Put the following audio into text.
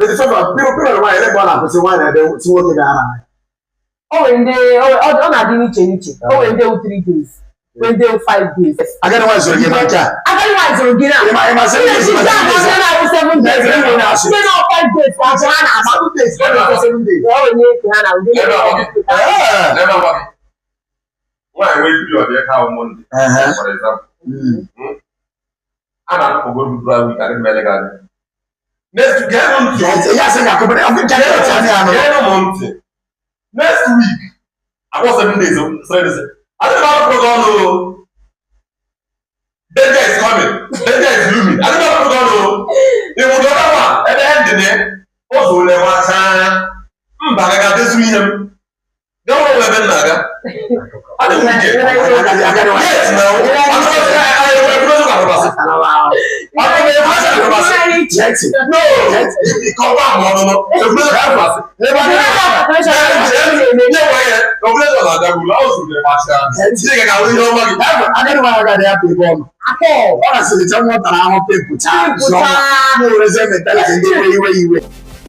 Period nwaanyị, ebe ọ na-akwụsị nwaanyị na-ebe si nwoke ga-ara. O nwere ndị ọ na-adị n'iche n'iche. O nwere ndị wụ 3 days, nwere ndị wụ 5 days. Agadi nwaanyị zụrụ gị ma nke a. Agadi nwaanyị zụrụ gị na Ịma 7 days, ndị ma 7 days. na na-awụ 7 days, Na-eze enwe na-asị. ndị na 5 days ka azụ ha na-agba. 7 days, 7 days. O nwere nke ha na ndị Ebe ọ gị. Ee. N'ebe agwa gị. Nwaanyị nwee period ya ka ahụ Monday, for example. A na-akpọgoro dry week adị mmele gị anya. Next week, geenụ ntị. Ya sị ga akụbara ọkụ ncha ncha anya anụ. Geenụ m ntị. Next week, akpọ 7 days, o, 7 days. Adị m arụpụrụ gị ọnụ o. Danger is coming. Danger is looming. Adị m arụpụrụ gị ọnụ o. Ịhụ the other one, ebe ending ya, o zuole gbachaa. Mba, agaghị adezu ihe m. Gaa ụlọ ebe m na-aga. Adị m ike. Agadi nwaanyị. Yes, now. I'm Jeti. No. Kọba m ọnụnụ. Ebule ka afọ. Ebe a Nye nwe ya. Obule na adagbu. Ọ zuru gbachaa. Chineke ga-ahụ ihe ọma gị. Agadi nwaanyị agaghị apụ ebe ọ nọ. Akọ. Ọ na-asịrị cha nwa tara ahụ pịmpụ chaa. Pịmpụ chaa. Na-ewerezie mentality ndị iwe iwe iwe.